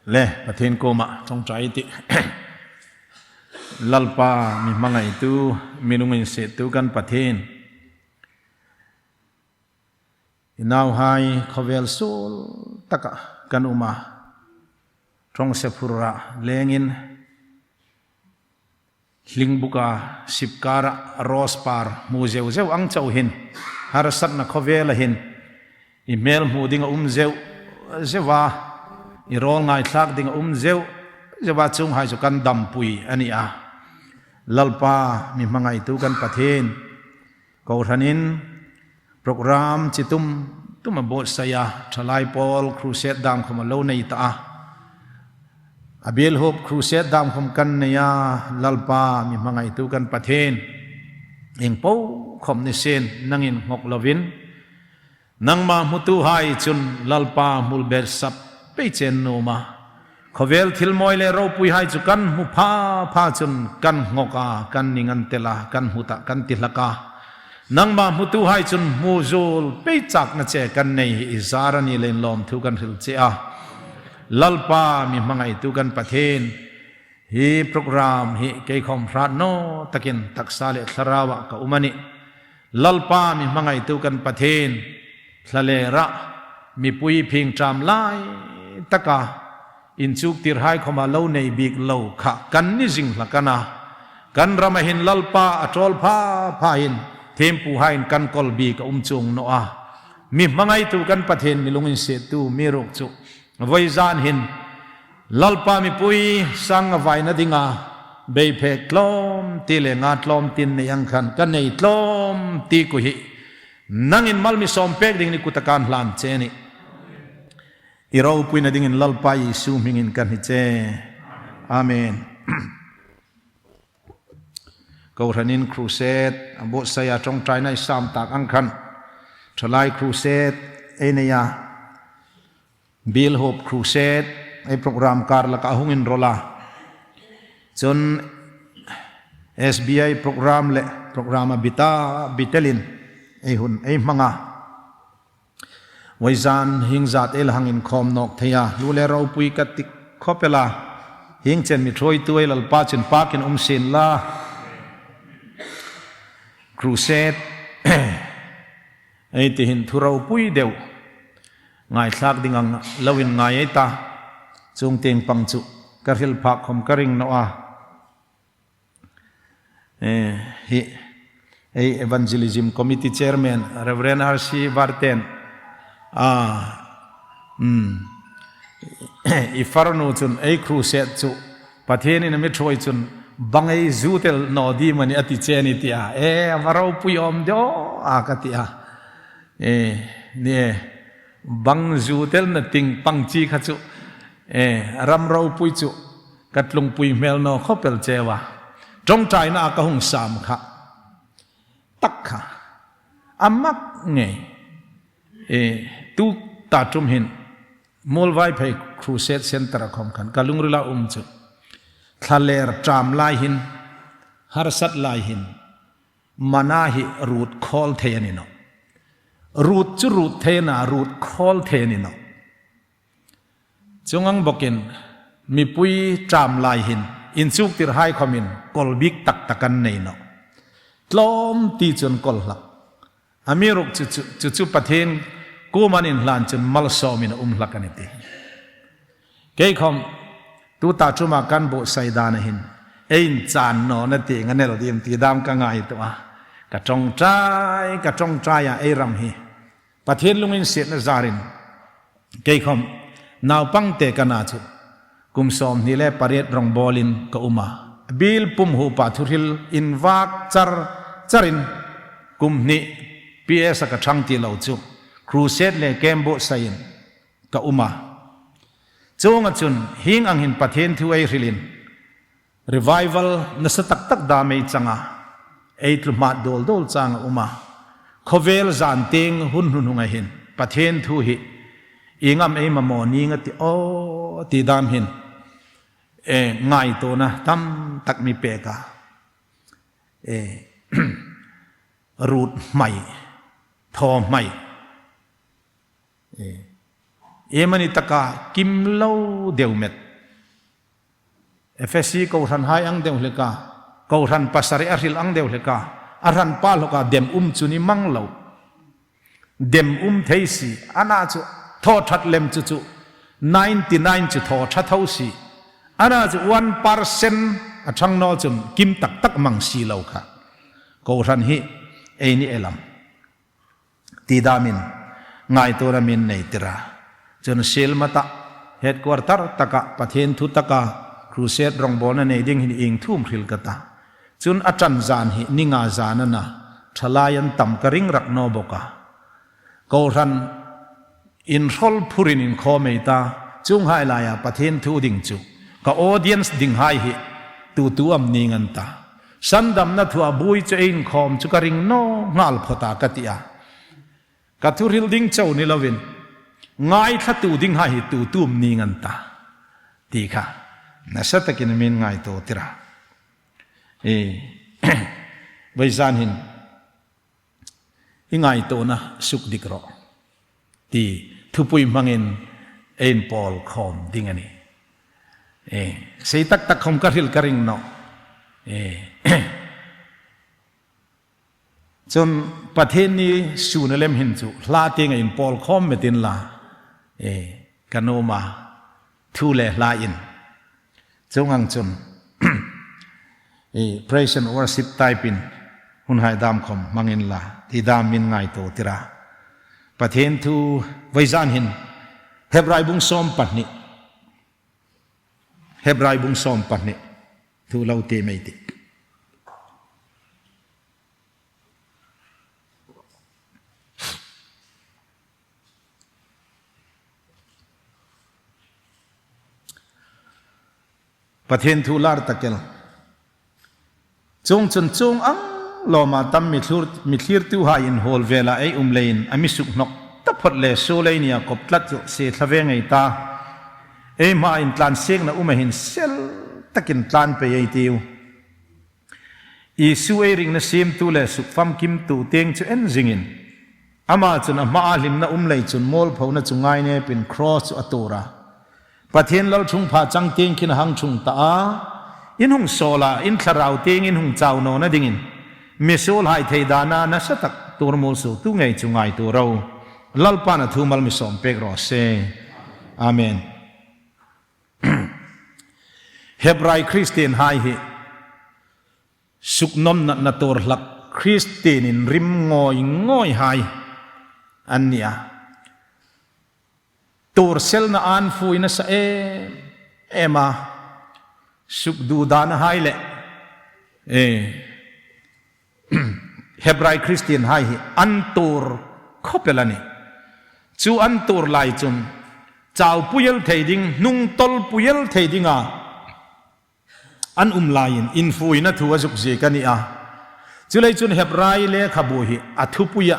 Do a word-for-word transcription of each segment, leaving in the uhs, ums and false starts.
Le, Pathien kuoma ṭawngṭai ei tih. Lalpa, mi hmangaitu, mi lunginsiettu kan Pathien. I nauhai khawvel suol taka kan um a, ṭawngse phurah lengin, hling buka sip kara rose par hmu zeu zeu ang chau hin, harsatna khawvela hin i hmel hmu ding a um zeu zeu a, i rawl ngaithlak ding a um zeu zeu a, chuonghai chu kan dampui a ni a. Lalpa, mi hmangaitu kan Pathien, kohranin program chi tum tum a buotsai a, ṭhalai pawl crusade dam khawm a lo nei ta a. A biel huop crusade dam khawm kan nei a, Lalpa, mi hmangaitu kan Pathien. Ieng po khawm ni sien, nangin nghawk lovin, nangma hmutuhai chun Lalpa hmul ber sap pei che an nuom a. Khawvel thil mawi le ropuihai chu kan hmu pha pha chun kan nghawk a, kan ning an tel a, kan hmu ta kan ti hlak a. Nangma hmutuhai chun hmu zuol pei chakna che kan nei hi i zar a ni leiin lawmthu kan hril che a. Lalpa, mi hmangaitu kan Pathien, hi program hi kei khawm hrat naw takin taksa le thlaraua ka um a nih. Lalpa, mi hmangaitu kan Pathien, thlalera mipui phingṭam lai taka inchuktirhai khawma lo nei bik lo kha kan ni zing hlak a na. Kan rama hin Lalpa a ṭawl pha pha hin thiempuhaiin kan kawl bik a um chuong naw a. Mi hmangaitu kan Pathien, mi lunginsiettu, mi ruok chu vawizan hin Lalpa, mipui sang a vaina dinga beiphek tlawmte le nga tlawmte nei ang khan ka nei tlawmte kuoma hi nangin mal mi sawm pek dingin i kuta kan hlan che a nih. I ropuina dingin Lalpa Isu hmingin kan hni che. Amen. Kohranin crusade a buotsai a, ṭawngṭaina i sam tak ang khan ṭhalai crusade ei nei a, biel huop crusade ei program kar laka hung inrawl a. Chun S B I program le program a bit a bit elin ei hun ei hmang a. Vawizan hieng zat ei la hang inkhawm nawk thei a, lu le ropui ka ti khawp el a. Hieng chen mi ṭhuoitu ei Lalpa chun pakin um sien la. Crusade ei ti hin thu ropui deu ngaithlak ding ang lo inngai ei ta. Chuong tieng pang chu ka hril phak khawm ka ring naw a. Eh, hi, ei Evangelism Committee Chairman, Reverend R C Varten, a, um, i farnu chun ei crusade chu Pathienin a mi ṭhuoi chun bang ei zut el naw ding am a ni a ti che a nih tia. E, a va ropui awm deu a ka ti a. E, ni e, bang zut elna tieng pang chi kha chu, e, ram ropui chu ka tlungpui hmel naw khawp el cheu a. Ṭawngṭaina a ka hung sam kha tak kha a mak ngei. E, tuta ṭum hin Muolvaiphei Crusade Center-a khawm khan ka lungrila um chu, thlaler ṭam lai hin, harsat lai hin, mana hi ruot khawl thei a ni nawh. Ruot chu ruot thei a na, ruot khawl thei a ni nawh. Chuong ang bawkin mipui ṭam lai hin inchuktirhai khawmin kawl bik tak tak an nei nawh. Tlawmte chun kawl hlak. Amiruokchu chu, chu, chu Pathien kuoma an inhlan chun malsawmin a um hlak a nih ti. Kei khawm tuta ṭuma kan buotsai dan a hin ei inchan nawna tieng a ni el ding am ti dam ka ngaituo a. Ka ṭawngṭai, ka ṭawngṭai a, ei ram hi Pathien lunginsietna zarin kei khawm naupangte ka na chu kum sawmhni le pariet rawngbawlin ka um a. Biel pum huopa thuhril invak char charin kum hni P S-a ka ṭhang ti lo chu crusade le camp buotsaiin ka um a. Chuonga chun hieng ang hin Pathien thu ei hrilin revival nasa tak tak dam ei chang a, ei tlu hmat dawl dawl chang a um a. Khawvel zan tieng hun hnuhnunga hin Pathien thu hi ieng am ei mamaw ning a ti aw ti dam hin, e, ngaituona tam tak mi pek a. E, ruot hmai, thaw hmai. E, Iemani taka kim lo deu met. Ephesi kohranhai ang deu hleka, kohran pasari a hril ang deu hleka, a hranpa hluka dem um chu ni mang lo. Dem um thei si, ana chu thaw ṭhat lem chu chu, ninety nine chu thaw ṭha tho si. Ana chu one percent a ṭhang naw chun kim tak tak mang si lo kha. Kohran hi ei ni el am? Ti damin ngaituona min nei tir a. Chun Sielmata headquarter taka Pathien thu taka crusade rongbawlna nei ding hin ieng thu am hril ka ta. Chun a ṭan zan hi ni nga zan a na, ṭhalai an tam ka ring rak naw bawk a. Kohran inhrawl phurin inkhawm ei ta, chuonghai laia Pathien thu ding chu ka audience dinghai hi tu tu am ning an ta. Sandamna thua buoi chu ei inkhawm chu ka ring naw nghal phawt a ka ti a. Ka thu hril ding chau ni lovin, ngaithlatu dinghai hi tu tu am ning an ta, ti kha nasa takin min ngaituo tir a. E, vawi zan hin i ngaituona suk dik rawh, ti thupui hmangin ei inpawl khawm ding a nih. E, sei tak tak khawm ka hril ka ring nawh. E, chun Pathienni sun a lem hin chu hla tieng ei inpawl khawm met inla, e, ka nuom a, thu le hla in. Chuong ang chun, e, praise and worship type in hunhai dam khawm hmang inla, ti dam min ngaituo tir a. Pathien thu vawi zan hin Hebrai bung sawm pahni. Hebrai bung sawm pahni. Thu lo tiem ei tih. Pathien thu lar tak el. Chuongchun chuong ang lawma tam mi thlur, mi thlirtuhai inhawl vela ei um leiin a mi sukhnawk taphawt le suol ei nia kawp tlat chu sie thla ve ngei ta. Ei hmaa intlansiekna uma hin sel takin tlan pei ei tiu. Isu ei ringna siemtu le sukfamkimtu tieng chu en zingin, ama chun a hmaa hlimna um lei chun mualphona chu ngainepin cross chu a tuor a. Pathien lalṭhungpha chang tieng khin a hang ṭhung ta a. In hung sawl a, in thlarau tieng in hung chau nawna dingin misuolhai thei dana nasa tak tuor mualsuoktu ngei chu ngaituo ro. Lalpan a thu mal mi sawm pek raw se. Amen. Hebrai Christian hai hi suknawmna na tuor hlak Christian inrim ngawi ngawi hai an ni a. Tuor selna an fuina sa em em a, sukdudanahai le, e, Hebrai Christian hai hi an tuor khawp el a nih. Chu an tuor lai chun chau pui el thei ding, hnungtawl pui el thei dinga an um laiin infuina thu a zuk ziek a ni a. Chuleiin chun Hebrai lekhabu hi a thupui a,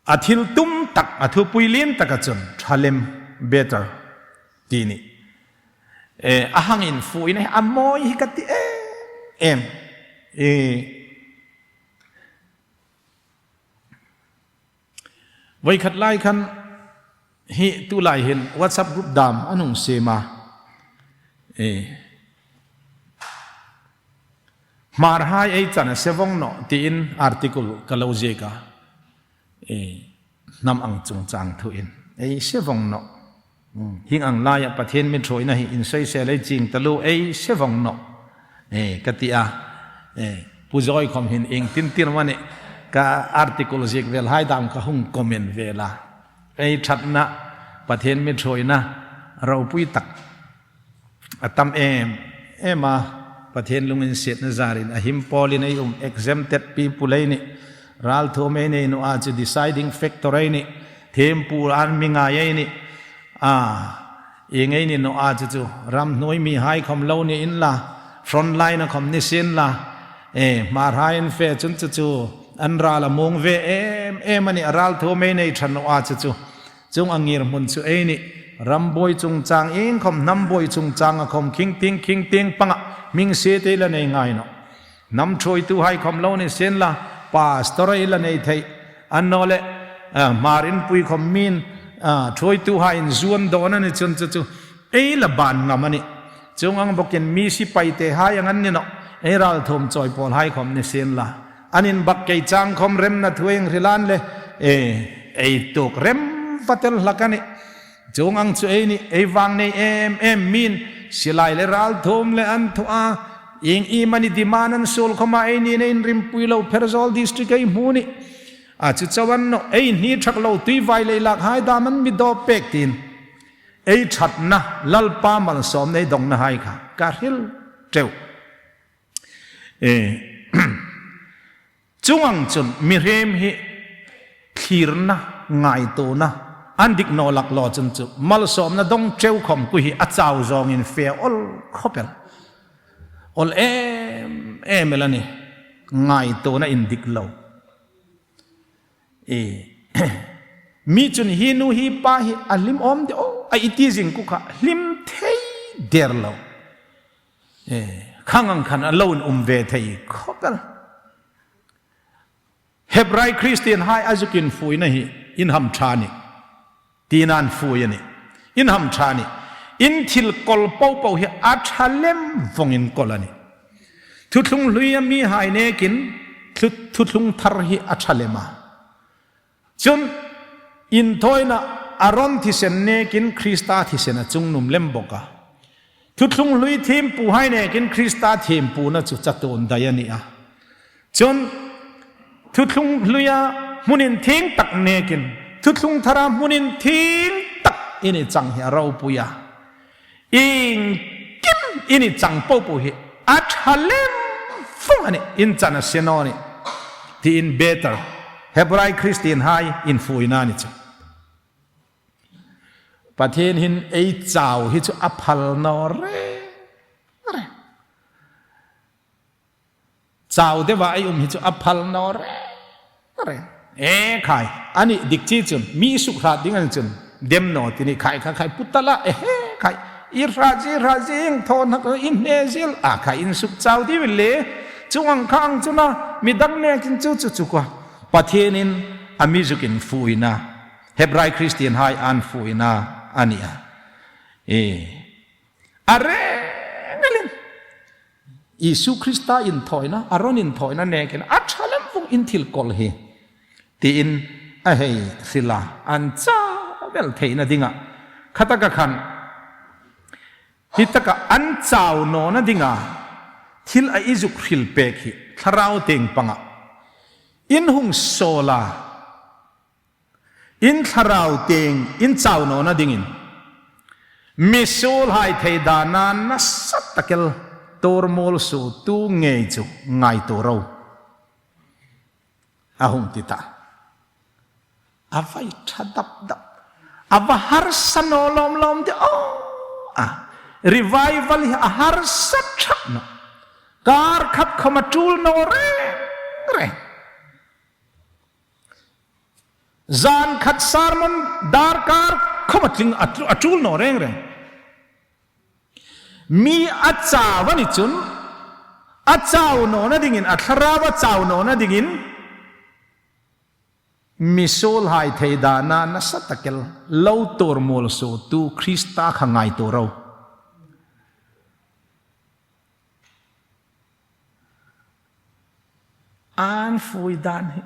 a thil tum tak, a thupui lien taka chun ṭha lem, better, ti ni. E, a hang infuina hi a mawi hi ka ti em em. E, voi khat lai khan hi tulai hin WhatsApp group dam an hung siem a. E, Hmarhai ei chan a se vong nawh tiin article ka lo ziek a. E, hnam ang chungchang thuin ei se vong nawh. Hmm, hieng ang laia Pathien mi ṭhuoina hi insawisel ei ching taluo, ei se vong nawh, e, ka ti a. E, Pu Zawi khawm hin iengtin tir mani ka article ziek velhai dam ka hung comment vel a. Ei ṭhatna, Pathien mi ṭhuoina ropui tak a tam em em a. Pathien lunginsietna zarin a him pawlin ei um, exempted people ei nih, ralthuom ei nei naw a chu deciding factor ei nih, thiempu an mi ngai ei nih. A, ieng ei ni naw a chu chu, ramhnuoi mihai khawm lo ni inla, front line-a khawm ni sienla, e, Hmarhai an fe chun chu chu an ral a muong ve em em a nih, a ralthuom ei nei ṭha naw a chu chu. Chuong a ngirhmun chu ei nih, ram buoi chungchang, iengkhawm hnam buoi chungchanga khawm khingtieng khingtieng panga hming sie te la nei ngai nawh. Hnam ṭhuoituhai khawm lo ni sienla, pastor ei la nei thei, annawleh, eh, Hmar Inpui khawm min A, thuoituhai inzuon dawn a ni chun chu chu ei la ban ngam a nih. Chuong ang bawkin mi sipaite hai ang an ni nawh. Ei ralthuom chawi pawl hai khawm ni sien la, an inbak kei chang khawm remna thu ei hril an le, e, ei tuok rem va tel hlak a nih. Chuong ang chu ei ni, ei vang nei em em, mi'n silai le ralthuom le an thaw a, ieng iemani demand an suol khawma ei ni nei inrimpui lo, Pherzawl district ei hmu nih. A, chu chauh a ni nawh, ei hni thak lo, tui vai lei lak hai dam an mi dawp pek tiin ei ṭhatna, Lalpa malsawmna, ei dongna hai kha ka hril ṭeuh. E, chuong ang chun mihriem hi thlirna, ngaituona an dik naw lak law chun chu malsawmna dong ṭeuh khawm khu hi a chau zawngin fe awl khawp el. Awl em em el a nih. Ngaituona indik lo. E, mi chun hi nu hi pa hi a hlim awm de aw, a ti zing khu kha hlim thei der lo. E, khang ang khan a lo inum ve thei khawp el. Hebrai Kristien hai a zuk infuina hi in hamṭha a nih. Tiin an fui a nih. In hamṭha a nih. In thil kawl popo hi a ṭha lem vawng in kawl a nih. Thuthlung hluia mihai nekin thu-, thuthlung thar hi a ṭha lem a. Chun, inthawina Aron thisen nekin Krista thisen a chungnung lem bawk a. Thuthlung hlui thiempuhai nekin Krista thiempuna chu chatuon dai a ni a. Chun, thuthlung hluia hmun inthieng tak nekin thuthlung thara hmun inthieng tak i ni chang hi a ropui a. Iengkim i ni chang popo hi a ṭha lem vawng a nih, in chan a se naw nih, tiin Betel, Hebrai Kristien hai infuina a ni chu. Pathien hin ei chau hi chu a phal naw reng reng. Chau deuva ei um hi chu a phal naw reng reng. E khai, a ni dik chi chun, mi suk hrat ding a ni chun, dem naw ti ni khai, khai, khai, put ta la, e he, khai, i hrat zie, hrat zie, thaw hnak, i hne zie, a khai, in suk chau ding le, chuong ang kha ang chu a, mi dang nekin chu chu chu kha. Pathienin a mi zuk infuina, Hebrai Kristien hai an fuina a ni a. E. A reng ngelin. Isu Krista inthawina, Aron inthawina nekin a ṭha lem vawng in thil kawl hi, tiin a hei hril a, an chau vel theina dinga. Khataka khan, hitaka an chau nawna dinga thil a i zuk hril pek hi, thlarau tieng panga in hung sawl a, in thlarau tieng in chau nawna dingin, misuolhai theidana nasa tak el tuormuol suotu ngei chu ngaituo ro, a hung ti ta. A va ṭha dap dap. A va harsa naw lawm lawm de aw. A, revival hi a harsa ṭhak nawh. Kar khat khawm a ṭul naw reng reng. Zan khat sermon darkar khawm a tling a, a ṭul naw reng reng. Mi a chau a ni chun, a chau nawna dingin, a thlarau a chau nawna dingin, misuolhai theidana nasa tak el lo tuormuol suotu Krista kha ngaituo ro. An fui dan hi.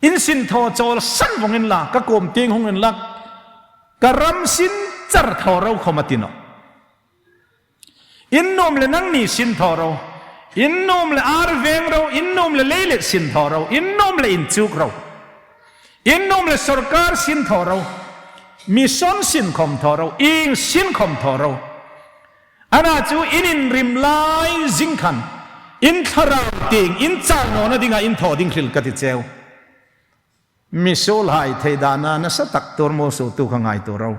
In sinthaw chawlsan vawng inla, ka kuom tieng hung inla, ka ram sin char thaw ro khawm a ti nawh. In nuom le nangni sinthaw ro. In nuom le ar veng ro, in nuom le leilet sinthaw ro, in nuom le inchuk ro. In nuom le sawrkar sinthaw ro. Mission sin khawm thaw ro, ieng sin khawm thaw ro. Ana chu in inrim lai zing khan, in thlarau tieng, in chau nawna dinga in thaw ding hril ka ti cheu. Misuolhai theidana nasa tak tuormuol suotu kha ngaituo ro.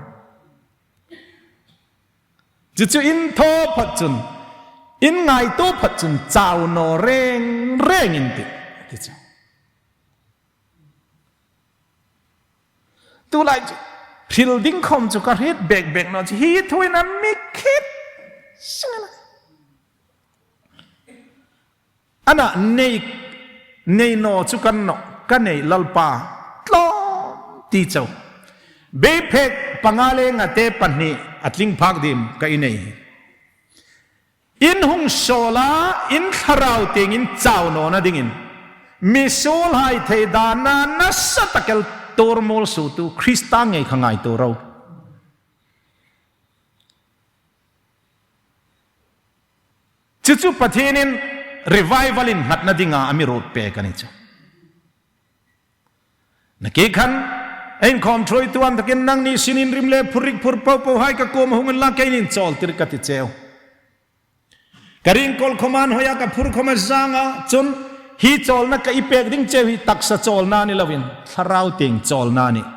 Chu chu in thaw phawt chun, in ngaituo phawt chun chau naw reng reng in tih, ti chu. Tulai chu, hril ding khawm chu ka hriet bek bek naw chu, hi thuin a mi khit seng a. Ana nei, nei naw chu ka ni nawh, ka nei Lalpa tlawm ti chau. Beiphek panga le ngate pahni a tling phak dim ka i nei. In hung sawla, in thlarau tieng in chau nawna dingin, mi suolhai thei dana nasa tak el tuor mawl suotu Krista ngei kha ngaituo ro. Chu chu Pathienin revival innghatna dinga a mi ruot pek a ni chu. Nakie khan, ei inkhawm ṭhuoitu an takin nangni sin inrim le phurrik phur po po hai ka kuoma hung unla, keini'n chawl tir ka ti cheu. Ka ring kawl khawma an hoi a, ka phur khawma zang a, chun hi chawlna ka i pek ding cheu hi taksa chawlna ni loin, thlarau tieng chawlna a nih,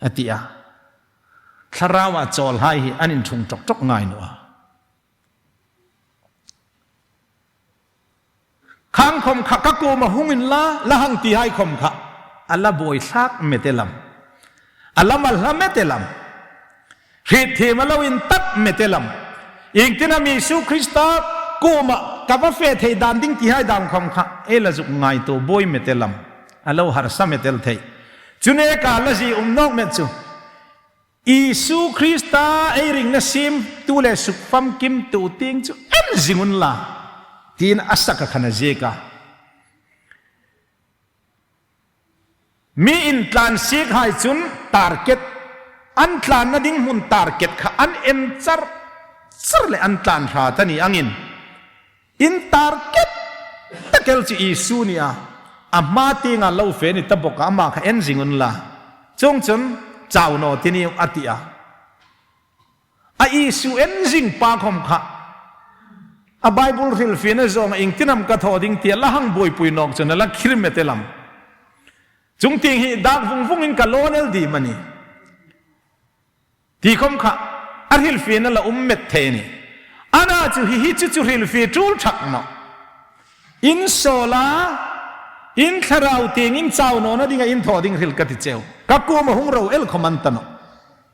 a ti a. Thlaraua chawlhai hi an inṭhung ṭawk ṭawk ngai naw a. Khang khawm kha ka kuoma hung unla, la hang ti hai khawm kha a la buoi thlak met el am. A la mal hla met el am. Hrietthiem a lo intat met el am. Iengtin am Isu Krista kuoma ka va fe thei dan ding ti hai dam khawm kha ei la zuk ngaituo buoi met el am. A lo harsa met el thei. Chu neka la zie um nawk met chu, Isu Krista ei ringna siemtu le sukfamkimtu tieng chu en zing unla, tiin a sak a khan a ziek a. Mi intlan siekhai chun target, an tlanna ding hmun target kha an en char char le an tlan hrat a ni angin, in target tak el chu Isu ni a, a hma tienga lo fe ni ta bawk a, ama kha en zing unla. Chuongchun chau naw ti niu a ti a. A Isu en zing pa khawm kha, a Bible hrilfiena zawnga iengtin am ka thaw ding tia la hang buoipui nawk chun a la khir met el am. Chungtieng hi dak vung vungin ka lawn el ding am a ni ti khawm kha a hrilfiena la um met thei a nih. Ana chu hi hi chu chu hrilfie ṭul ṭhak naw. In sawla, in thlarau tieng in chau nawna dinga in thaw ding hril ka ti cheu. Ka kuoma hung ro el khawm an ta nawh.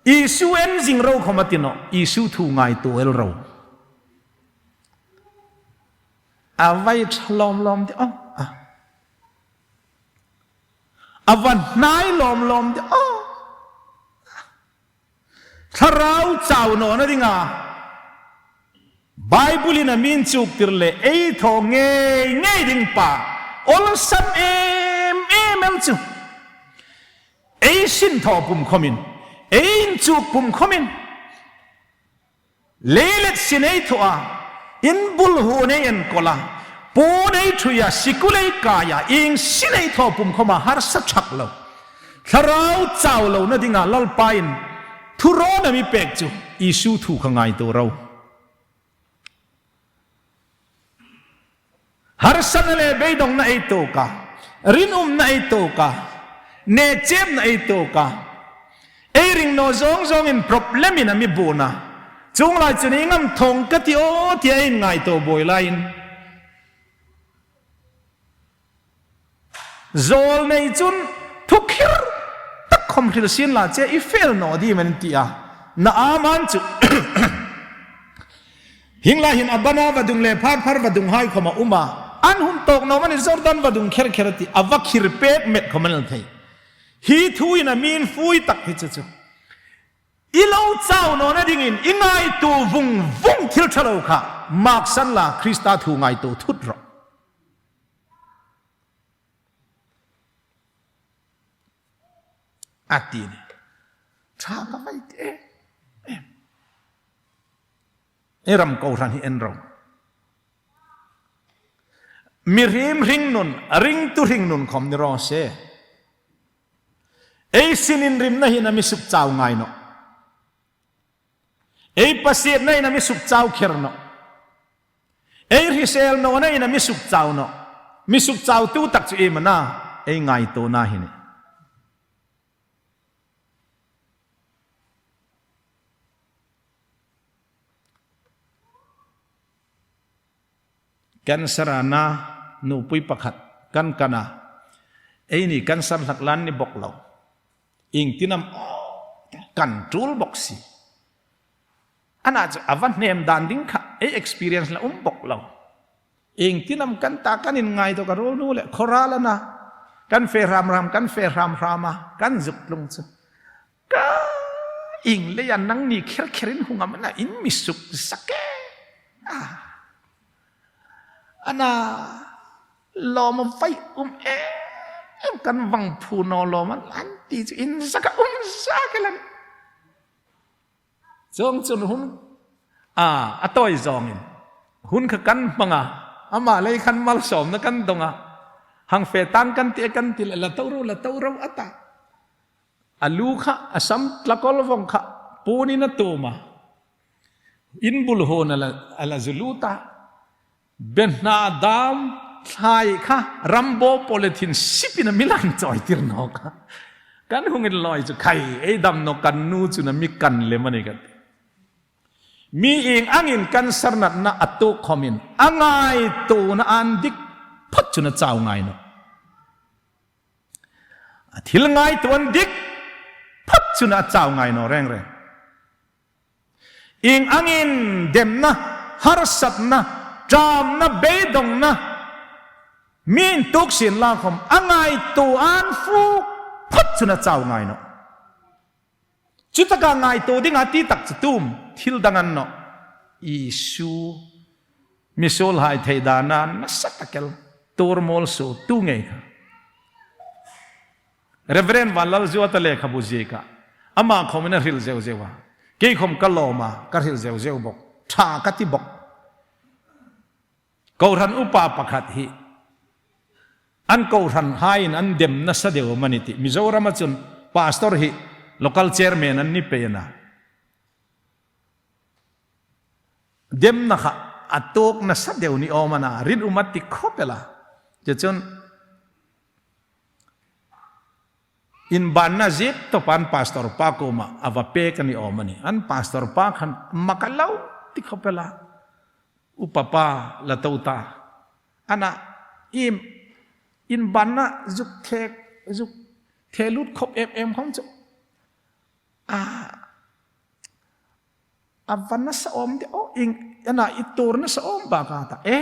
Isu en zing ro khawm a ti nawh. Isu thu ngaituo el ro. A vai ṭha lawm lawm de aw. A, a va hnai lawm lawm de aw. Thlarau chau nawna dinga Bible-in a mi inchuktir le ei thaw ngei ngei ding pa, awlsam em em el chu, ei sin thaw pum khawmin, ei inchuk pum khawmin, leilet sin ei thaw a, in bul huon ei enkawl a, puon ei ṭhui a, sikul ei kai a, ieng sin ei thaw pum khawma harsa ṭhak lo, thlarau chau lona dinga Lalpain thurawn a mi pek chu Isu thu kha ngaituo ro. Harsatna le beidongna ei tuok a, rinumna ei tuok a, nechemna ei tuok a, ei ring naw zawng zawngin problem-in a mi buon a. Chuong lai chun ieng am thawng ka ti aw tia ei ngaituo buoi laiin, zawlnei chun thu khir tak khawm hril sien la che, i fel naw ding am a ni tia. Naaman chu hieng lai hin Abana vadung le Pharpar vadung hai khawm a um a. An hun tawk naw am a ni, Jordan vadung kher kher a ti, a va khir pek met khawm a ni thei. Hi thuin a mi infui tak hi chu chu. I lo chau nawna dingin i ngaituo vung vung thil ṭha lo kha maksan la, Krista thu ngaituo thut rawh, a ti a nih. Ṭha ka vai ti em em. Ei ram kohran hi en ro. Mihriem hringnun, ringtu hringnun khawm ni raw se. Ei sin inrimna hin a mi sukchau ngai nawh. Ei pasietnain a mi sukchau kher nawh. Ei hrisel nawnain a mi sukchau nawh. Mi sukchautu tak chu iem a na, ei ngaituona hi a nih. Cancer-a na nupui pakhat kan kan a, eini cancer hlak la ni bawk lo. Iengtin am kan ṭul bawk si. Ana chu a va hnem dan ding kha ei experience la um bawk lo. Iengtin am kan ta, kan inngaituo, ka ruolnu le khawral a na, kan fe hram hram, kan fe hram hram a, kan zuk tlung chu. Ieng leia nangni kher kherin hung am a na in mi suk sak e. A. Ana lawm a vai um em em kan vang phu naw lawm an ti chu in zaka um zak el a nih. Chuong chun hun a, a tawi zawngin hun kha kan hmang a, ama lei khan malsawmna kan dawng a, hang fe tang kan ti a kan ti le la to ro, la to ro a ta. A lu kha, a sam tlakol vawng kha puon in a tuom a. In bul huon a la, a la zu lut a. Behna dam thlai kha rambo polythene sipin a mi lan chawi tir nawk a. Kan hung inlawi chu khai, ei dam naw kan nu chu na mi kan lem a ni kan ti. Mi ieng angin cancer natna a tuok khawmin a ngaituona an dik phawt chun a chau ngai nawh. A thil ngaituo an dik phawt chun a chau ngai naw reng reng. Ieng angin demna, harsatna, ṭamna, beidongna mi intuok sien la khawm a ngaituo an fuk phawt chun a chau ngai nawh. Chutaka ngaituo dinga ti tak chu tu am, thil dang a ni nawh. Isu misuolhai thei dana nasa tak el tuor mawl suotu ngei kha. Reverend Vanlalzuata lekhabu zieka ama khawmin a hril zeu zeu a. Kei khawm ka lawm a, ka hril zeu zeu bawk. Ṭha ka ti bawk. Kohran upa pakhat hi an kohranhaiin an dem nasa deu am a ni ti. Mizorama chun pastor hi local chairman an ni pei a na. Demna kha a tuok nasa deu ni awm a na, rinum a ti khawp el a. Chuchun inbanna ziek tawp an pastor pa kuoma a va pek a ni awm a ni. An pastor pa khan mak a lo ti khawp el a. Upa pa, la to ta. Ana, iem, inbanna zuk thek, zuk the lut khawp em em khawm chu. A, a va nasa awm de, o, ieng, ana, i tuor nasa awm bak a ta. E,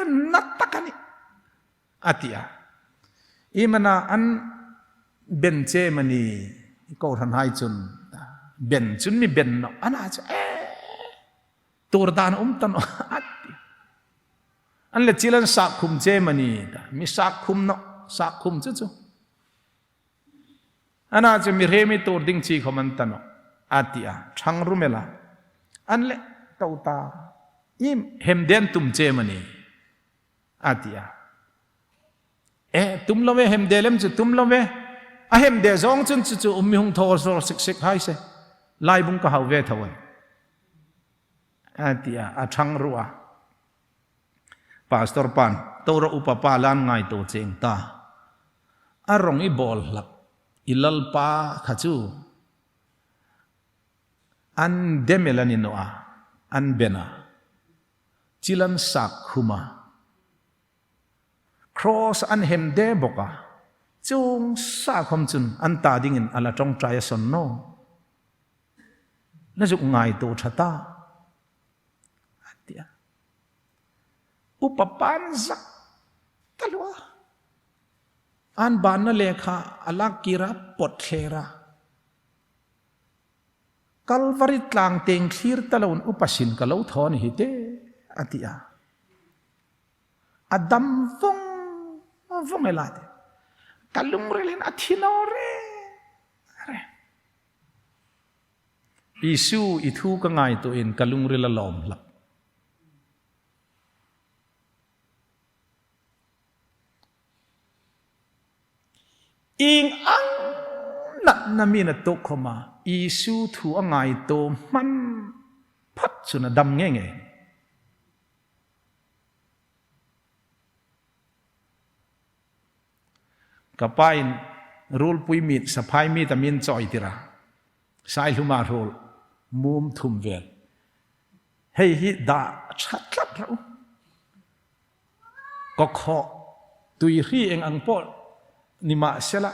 na tak a nih. A ti a. Iem a na an ben che am a ni, kohranhai chun. Ben chun mi ben nawh. Ana chu, e, tuor dan um ta nawh. A ti. An le chil an sak khum che am a ni ta. Mi sak khum nawh, sak khum chu chu. Ana chu mi hre mi tuor ding chi khawm an ta nawh. A ti a, ṭhang rum el a. An le, to ta. Iem, hemde an tum che am a ni. A ti a. E, tum lo ve, hemde lem chu tum lo ve. A hemde zawng chun chu chu um mi hung thaw sawl sik sik hai se. Laibung ka hau ve tho a. A ti a, a ṭhang ru a. Pastor pan, to ro upa pa, la ngaituo cheng ta. A rong i bawl hlak. I lalpa kha chu an dem el a ni nawh a, an ben a. Chil an sak khum a. Cross an hemde bawk a. Chuong sa khawm chun an ta dingin a la ṭawngṭai a sawn naw. Na zuk ngaituo ṭha ta. A ti a. Upa pan zak ta lua. An banna lekha a lak kir a, pawt thler a. Kalvari tlang tieng thlir ta loin upa sin ka lo thaw a ni hi te, a ti a. A dam vawng vawng el a ti. Ka lungril hin a thi naw reng reng. Isu, i thu ka ngaituoin ka lungril a lawm hlak. Ieng ang natna mi'n a tuok khawma Isu thu a ngaituo hman phawt chun a dam ngei ngei. Ka pain ruolpui mit, saphai mit a mi'n chawi tir a. Saihluma ruol mum thum vel. Hei hi dah ṭha tlat ro. Kokhaw, tui hri eng ang pawh ni mah sela,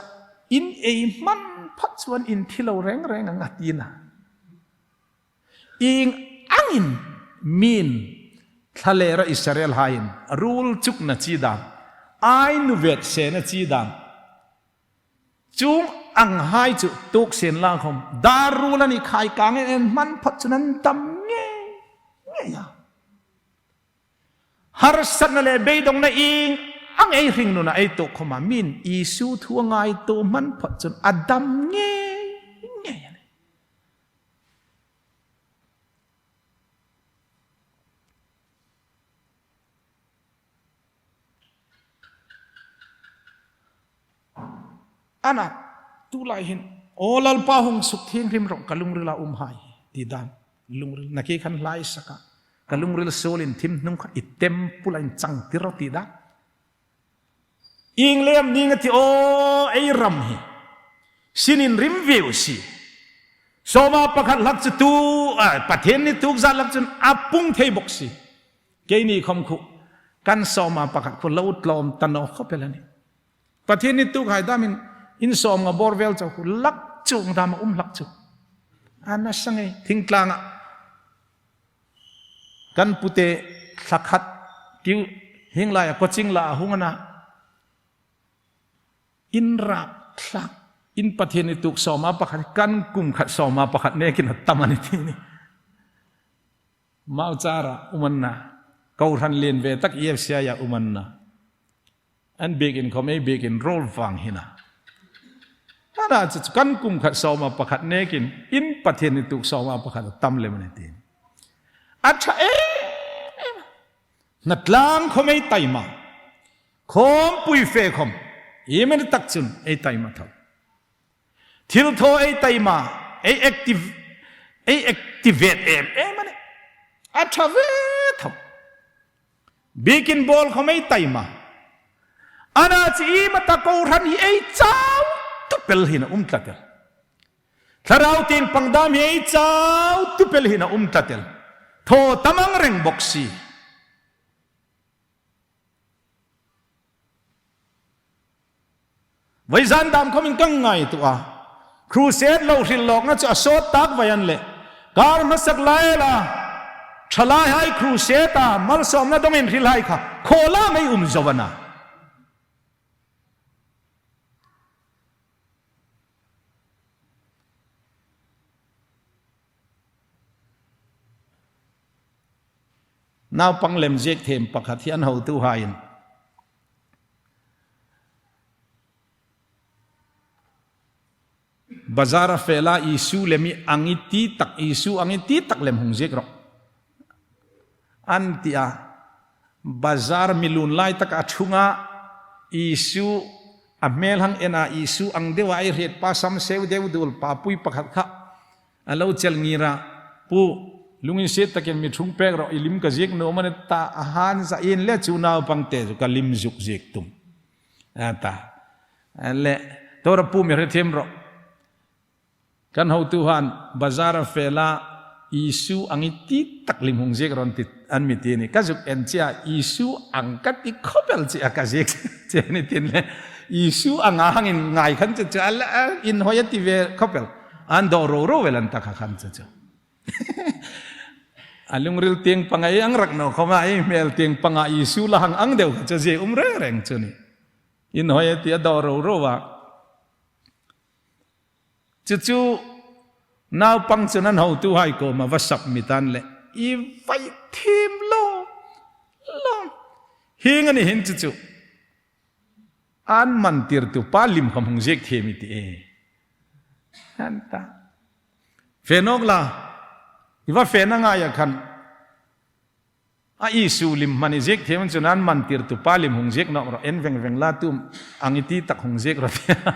in ei hman phawt chuan in thi lo reng reng ang a ti a. Ieng angin mi'n thlalera Israel haiin ruol chukna chi dam, ai nu vetsena chi dam, chung ang hai chu tuok sien la khom, dar ruol a ni khai kang en hman phawt chun an dam ngei ngei a. Harsatna le beidongna ieng ang ei hringnuna ei tuok khoma, mi'n Isu thu a ngaituo hman phawt chun a dam ngei ngei a nih. Ana, tulai hin, "Aw Lalpa, hung sukthienghlim rawh, ka lungrila um hai," ti dan. Lungril nakie khan hlai sak a, "Ka lungril suol inthim hnung kha i temple-a inchangtir rawh," ti dan. Ieng lem ning a ti aw, ei ram hi. Sin inrim vieu si. Sawma pakhat hlak chu tu, a, Pathien ni tuok zat hlak chun a pung thei bawk si. Keini khom khu, kan sawma pakhat khu lo tlawm ta naw khawp el a nih. Pathien ni tuok hai damin, in sawmnga bawr vel chau khu lak chuong dama um hlak chu. A nasa ngei, thingtlanga. Kan pute thla khat, tiu, hieng laia coaching la a hung a na. In rak thlak, in Pathien ni tuok sawma pakhat, kan kum khat sawma pakhat nekin a tam a nih ti ni. Mauchara um an na, kohran lien ve tak E F C I-a um an na. An biekin khom ei biekin ruol vang hin a. Ana chu chu kan kum khat sawma pakhat nekin, in Pathien ni tuok sawma pakhat a tam lem a nih ti. A ṭha em em. Hna tlang khom ei taima. Khawmpui fe khom. Iemani tak chun ei taima tho. Thilthaw ei taima, ei active, ei activate em em a nih. A ṭha ve tho. Biekin bawl khom ei taima. Ana chu iemani tak kohran hi ei chau tupel hin a um tlat el. Thlarau tieng pang dam hi ei chau tupel hin a um tlat el. Thaw tam ang reng bawk si. Vawizan dam khomin kan ngaituo a. Crusade lo hril lawkna chu a sawt tak vei an leh. Kar hmasak lai la. Ṭhalaihai crusade-a malsawmna dongin hrilhai kha. Khaw lam ei um zo a na. Naupang lem ziek them pakhat hi an hotuhaiin bazar-a fe la Isu lem hi ang i ti tak, Isu ang i ti tak lem hung ziek rawh. An ti a, bazar mi lun lai taka a ṭhunga Isu a hmel hang en a, Isu ang deu a ei hriet pa, sam seu deu dul pa pui pakhat kha a lo chel ngir a, "Pu, lunginsiet takin mi ṭhung pek rawh, i lim ka ziek nuom a ni ta," a han zat in le chu naupangte chu ka lim zuk ziek tum a ta. Le, "Tora pu, mi hre thiem rawh. Kan hotuhaiin bazar-a fe la Isu ang i ti tak lim hung ziek rawh," an ti, an mi ti ni. Ka zuk en che a, "Isu ang ka ti khawp el," che a, "Ka ziek," che ni tin le, "Isu ang a hang inngai khan chu chu a la, a inhawi a ti ve khawp el. An dawr ro ro ve lan ta kha khan chu chu." A lungril tieng panga ei ang rak naw khoma, ei hmel tieng panga Isu la hang ang deu kha chu zie um reng reng chu ni. Inhawi a ti a dawr ro ro a. Chu chu naupang chun an hotuhai kuoma va submit an le, "I vai thiem lo, lo. Hieng a ni hin chu chu an mantirtu pa lim khom hung ziek thiem i ti e," an ta. "Fe nawk la, i va fena ngaia khan a Isu lim hman i ziek thiem chun an mantirtu pa lim hung ziek nawk rawh, en veng veng la, tu ang i ti tak hung ziek rawh," ti a.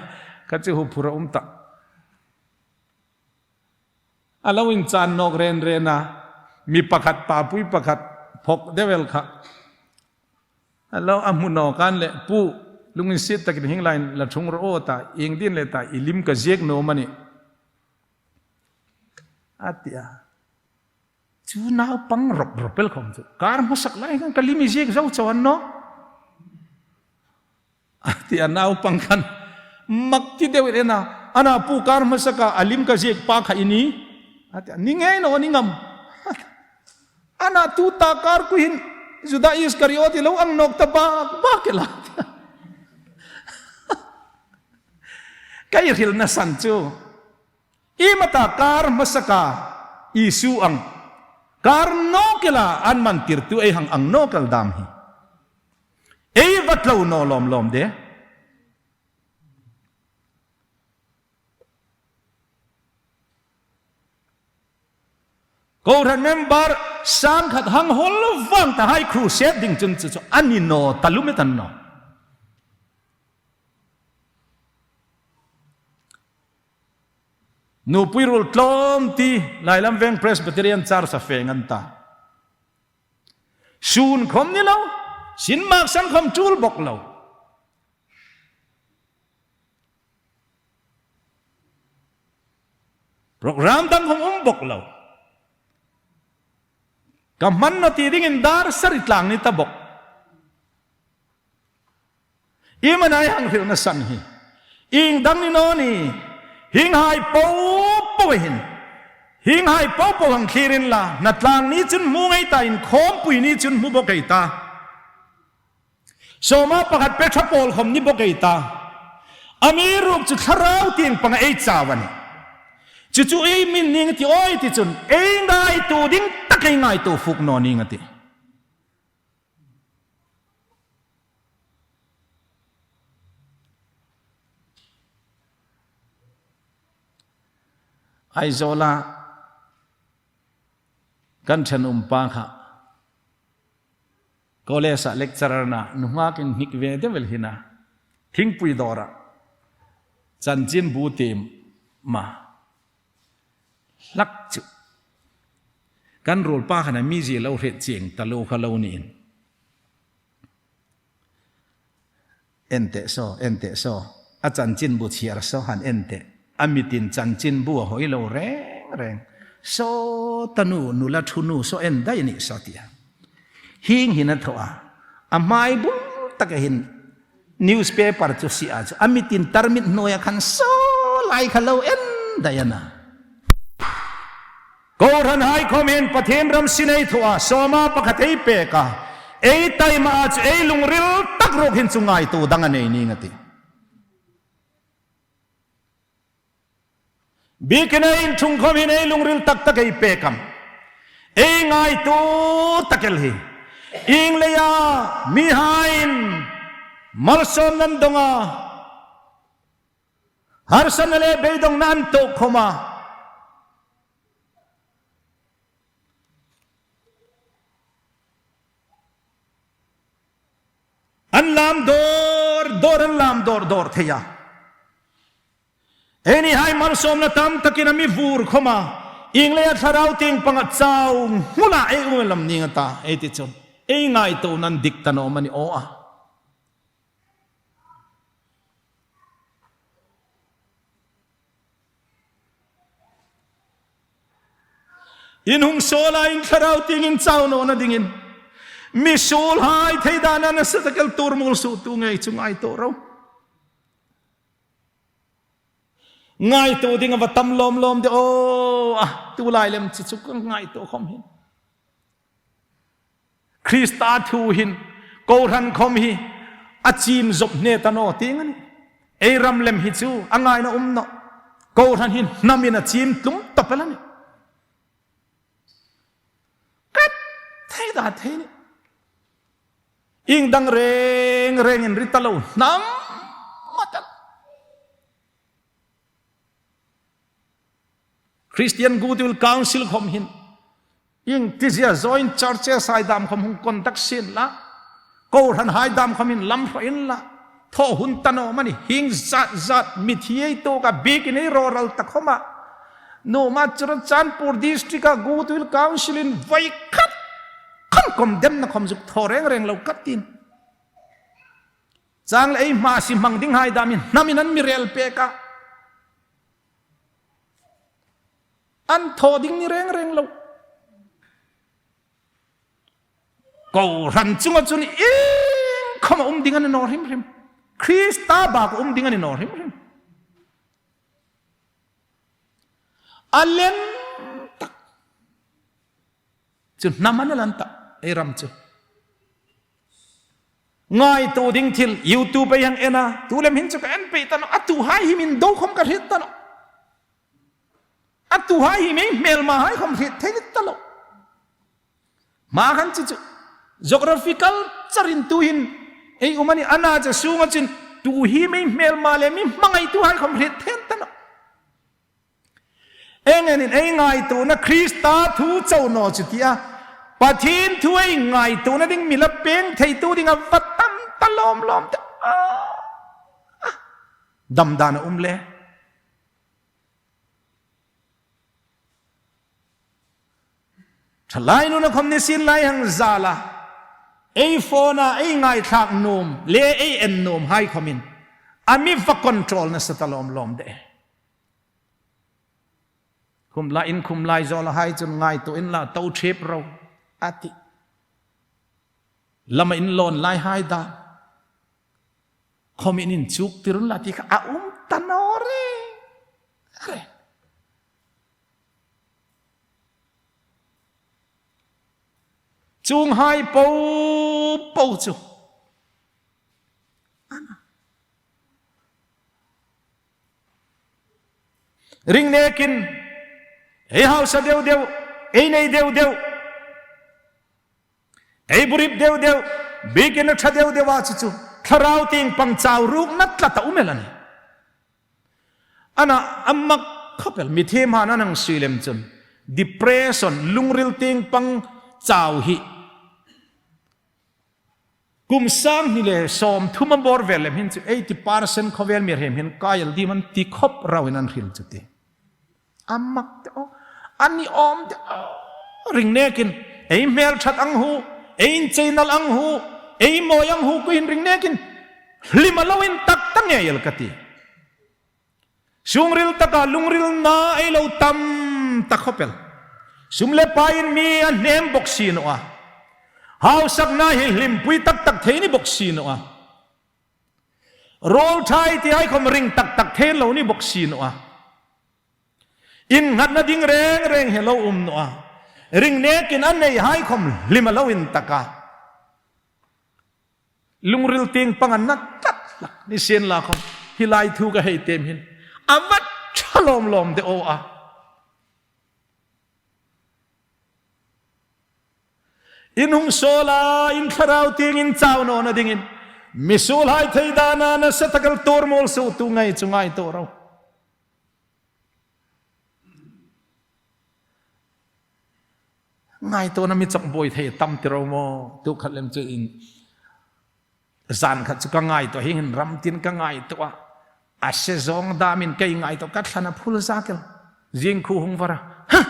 Kha chu huphur a um ta. A lo inchan nawk ren ren a, mi pakhat, papui pakhat, phok deu el kha a lo a hmu nawk an le, "Pu, lunginsiet takin hieng laiin la ṭhung rawh aw ta, ieng ding le ta, i lim ka ziek nuom a nih," a ti a. Chu naupang rop rop el khom chu, "Kar hmasak lai khan ka lim i ziek zo chau a ni naw," a ti a. Naupang khan mak ti deu el a, "Ana pu, kar hmasaka a lim ka ziek pa kha i ni?" a ti a. "Ni ngei naw ni ngam." "Ana, tuta kar kui hin Juda Iskariot i lo ang nawk ta bak bak el a." Ka hrilna san chu, iemani kar hmasaka Isu ang, kar nawk ela an man tirtu ei hang ang nawk el dam hi, ei va tlo naw lawm lawm de. Kohran member sangkhat hang hol vang ta hai crusade ding chun chu chu a ni naw ta lum e ta naw. Nupui ruol tlawmte Lailam Veng Presbyterian Church-a fe ngan ta. Sun khom ni lo, sin mak san khom tul bok lo. Program dang khom um bok lo. Ka hman naw ti dingin dar sari tlang ni ta bok. Iemani hang hrilna san hi, ieng dang ni naw ni, hienghai popo hin, hienghai popo hang thlir inla, hnatlangni chun hmu ngei ta, inkhawmpui ni chun hmu bok ei ta. Sawma pakhat pe ṭha pawl khom ni bok ei ta. Amiruokchu Thlarau Thienghlim panga ei chau a nih. Chu chu ei mi ning ti awi ti chun, ei ngaituo ding tak ei ngaituo fuk naw ning a tih. Aizawl-a kan ṭhenum pa kha college-a lecturer a na, nunghak inhnik ve deu el hin a, thingpui dawra chanchinbu tiem a hlak chu, kan ruolpa khan a mizie lo hriet chieng ta lo kha lo niin. En teh saw, en teh saw. A chanchinbu chhiar saw han en teh. A mitin chanchinbu a hoi lo reng reng. Saw tanu, nula ṭhunu saw en dai ni saw tia. Hieng hin a thaw a. A hmai bul taka hin newspaper chu sie a chu, a mitin tarmit hnuoia khan saw lai kha lo en dai a na. Kohranhai khom hin Pathien ram sin ei thaw a, sawma pakhat ei pek a, ei taima a chu ei lungril tak ruok hin chu ngaituo dang a nei ning a tih. Biekin ei inṭhung khom hin ei lungril tak tak ei pek am? Ei ngaituo tak el hi. Ieng leia mihaiin malsawmna an dong a, harsatna le beidongna an tuok khom a, an lam dawr dawr, an lam dawr dawr thei a. Einihai malsawmna tam takin a mi vur khom a, ieng leia Thlarau Thienghlim panga chau nghula ei um el am ning a ta, ei ti chun, ei ngaituona an dik ta naw am a ni aw a. In hung suola in Thlarau Thienghlim chau nawna dingin, mi suolhai thei dana nasa tak el tuor muolsuotu ngei chu ngaituo ro. Ngaituo ding a va tam lawm lawm de aw a, tulai lem chu chu ka ngaituo khom hin. Krista thu hin, kohran khom hi a chim zop hne ta naw ti ngai a nih. Ei ram lem hi chu a ngaina um nawh. Kohran hin hnamin a chim tlum tawp el a nih. Kat thei da thei ni. Ieng dang reng rengin ri ta lo hnam ma ta. Christian Goodwill Council khom hin, ieng ti zia joint churches hai dam khom hung conduct sien la, kohranhai dam khom hin lam hraw inla, thaw hun ta naw am a ni, hieng zat zat mithi ei tuok a, biekin ei raw ral ta khom a. Numa Churachandpur district-a Goodwill Council-in voi khat khom condemn-na khom zuk thaw reng reng lo ka ti. Chang le ei hmasi hmang dinghai dam hin hnamin an mi rel pek a. An thaw ding ni reng reng lo. Kohran chunga chun ieng khom a um ding a ni naw hrim hrim. Krista bak um ding a ni naw hrim hrim. A lien tak. Chu hnam a ni lan ta, ei ram chu. Ngaituo ding thil, YouTube-a hang en a, tu lem hin chu ka en pei ta nawh, a tuhai hi min do khawm ka hriet ta nawh. A tuhai hi mi hmelmahai khawm hriet thei ni ta lo. Hma khan chu chu, geographical charin tu hin, ei um a ni, a na chu sunga chun, tu hi mi hmelma le mi hmangaituhai khawm hriet thei ta nawh. Ei ngenin ei ngaituona Krista thu chau naw chu tia, Pathien thu ei ngaituona ding mi la peng theitu dinga va tam ta lawm lawm ta. Ah, ah. Dam dan a um le. Thalai nuna khawm ni sin lai hang zala. Ei phone-a ei ngaithlak nuom le ei en nuomhai khawmin a mi va control nasa ta lawm lawm de. Khum la in khum lai zawl a hai chun ngaituo inla, to ṭhep ro, a ti. Lama in lawn lai hai dan khawmin inchuktir unla ti kha a um ta naw re. Re. Chuonghai po po chu. Ring nekin, ei hausa deu deu, ei nei deu deu, ei burip deu deu, biekin a ṭha deu deu a chu chu, thlarau tieng pang chau ruk na tlat a um el a nih. A na, a mak khawp el, mithiemhaiin an hang sui lem chun, depression, lungril tieng pang chau hi. Kum sang hni le sawmthum a bawr vel lem hin chu eighty percent khawvel mihriem hin kai el ding an ti khawp rauin an hril chu ti. A mak te aw, a ni awm te aw, ring nekin, ei hmel ṭhat ang hu, ei incheinal ang hu, ei mawi ang hu, khuoin ring nekin, hlim a lo intak ta ngei el ka ti. Sungril taka lungril na ei lo tam ta khawp el. Sum le paiin mi a hnem bok si naw a. Hausakna hi hlimpui tak tak thei ni bok si naw a. Ruol ṭha ei tihai khawm ring tak tak thei lo ni bok si naw a. Innghatna ding reng reng hi lo um naw a. Ring nekin a neihai khawm hlim a lo intak a. Lungril tieng pang a na tlat hlak ni sien la khawm, hi lai thu ka hei tiem hin a va ṭha lawm lawm de aw a. In hung suol a, in thlarau tieng in chau nawna dingin, misuolhai thei dana nasa tak el tuor mual suotu ngei chu ngaituo ro. Ngaituona mi chawk buoi thei tam ti ro maw? Tu khat lem chu in zan khat chu ka ngaituo, hieng hin ram tin ka ngaituo a. A se zawng damin ka ngaituo, ka thlan a phul zak el. Zing khu hung var a. Ha!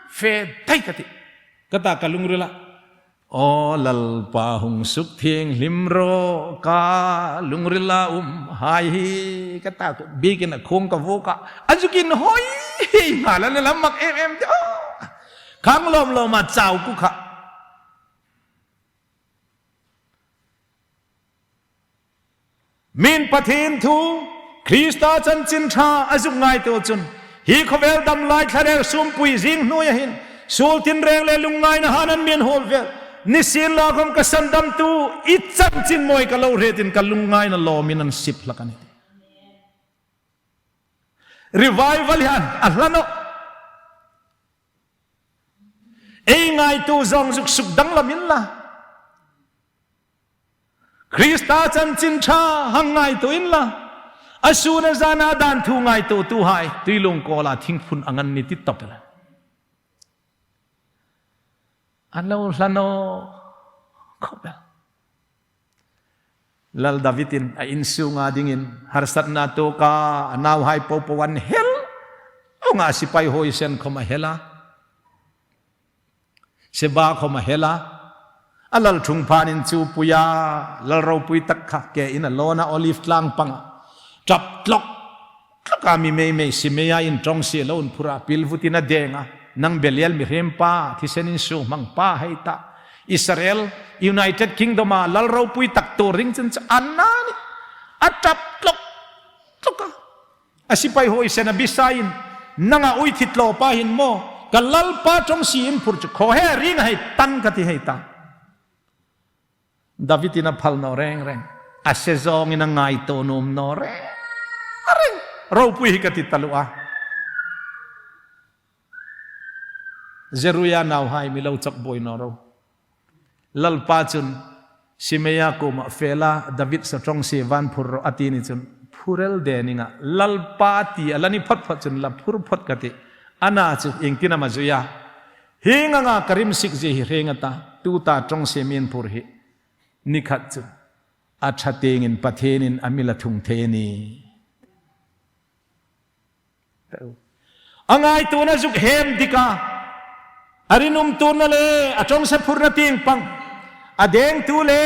Fe thei ka ti. Ka ta ka lungrila. Aw Lalpa hung sukthienghlim rawh, ka lungrila umhai hi, ka ta biekin a khuong ka vuok a, a zuk inhawi hi nghal a, a la mak em em de aw. Khang lawm lawm a chau khu kha. Min Pathien thu, Krista chanchin ṭha a zuk ngaituo chun, hi khawvel dam lai thlarau sumpui zing hnuoia hin, suol tinreng le lungngaina han an mi inhuol vel. Ni sien la khawm ka sandamtu, i chanchin mawi ka lo hretin ka lungngaina lawmin an sip hlak a nih. Revival hi a hla nawh. Ei ngaituo zawng zuk suk danglam inla. Krista chanchin ṭha hang ngaituo inla. A sun a zana dan thu ngaituotuhai, tuilung kawla thingphun ang an ni ti tawp el a. A lo hla naw khawp el. Lal Davidin a insunga dingin harsatna tuok a, a nauhai popo an hel. Aw, a sipai huoisen khawm a hel a. Seba khawm a hel a. A lal ṭhungphanin chu pui a, lal ropui tak kha, kein a lawn a, Olive tlang panga. Ṭap tlawk tlawk a, mi mei mei Simei a in ṭawng si lo an phur a, pilvutin a deng a. Nang Belial mihriem pa, thisen insung hmang pa hei ta. Israel, United Kingdom a lal ropui tak tuor ding chun chu a na ni. A ṭap tlawk tlawk a. A sipai huoisen Abisaiin, nanga uithit lo pa hin maw, ka lalpa ṭawng si in phur chu khaw he ring hei tan ka ti hei ta. David-in a phal naw reng reng. A se zawngin a ngaituo nuom naw reng reng. Ropui hi ka ti taluo a. Zeruia nauhai, mi lo chawk buoi naw ro. Lalpa chun Simei kuomah, "Fe la, David saw ṭawngsie vân phur rawh," a ti ni chun, phur el de ning a, Lalpa ti a la ni phawt phawt chun la phur phawt ka tih. Ana chu iengtin am a zui a? "Hieng anga ka rimsik zie hi hreng a ta, tuta ṭawngsie mi'n phur hi ni khat chu a ṭha tiengin Pathienin a mi la thung thei a nih." A ngaituona zuk hêm dik a, a rinumtuona le a ṭawngsie phurna tieng pang, a dengtu le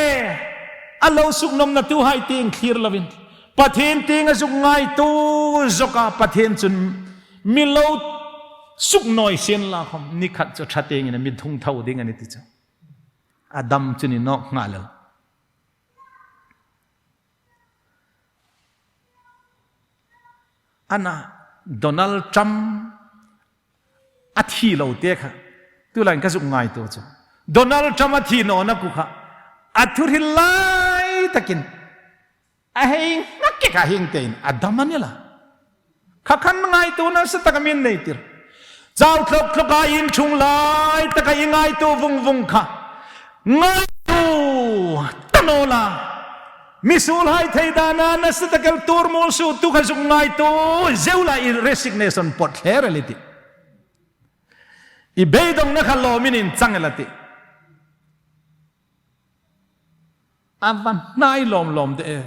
a lo suknawmnatuhai tieng thlir lovin, Pathien tienga zuk ngaituo zawka Pathien chun mi lo suknawi sienla khawm, ni khat chu ṭha tiengin a mi thung tho ding a nih ti chu. A dam chu ni nawk nghal el. Ana, Donald Trump a thi lo te kha, tulaiin ka zuk ngaituo chu. Donald Trump a thi nawna ku kha, a thuhril lai takin a hei ngak kek a, hieng tein a dam a ni la. Kha khan ngaituona nasa taka mi'n nei tir. Chau thlawk thlawka inṭhung lai taka i ngaituo vung vung kha, ngaituo ta naw la. Mi suolhai thei dana nasa tak el tuor muol suoktu kha zuk ngaituo zeu la, i resignation pawt thler el i tih. I beidongna kha lawmin inchang el a tih. A va hnai lawm lawm de e,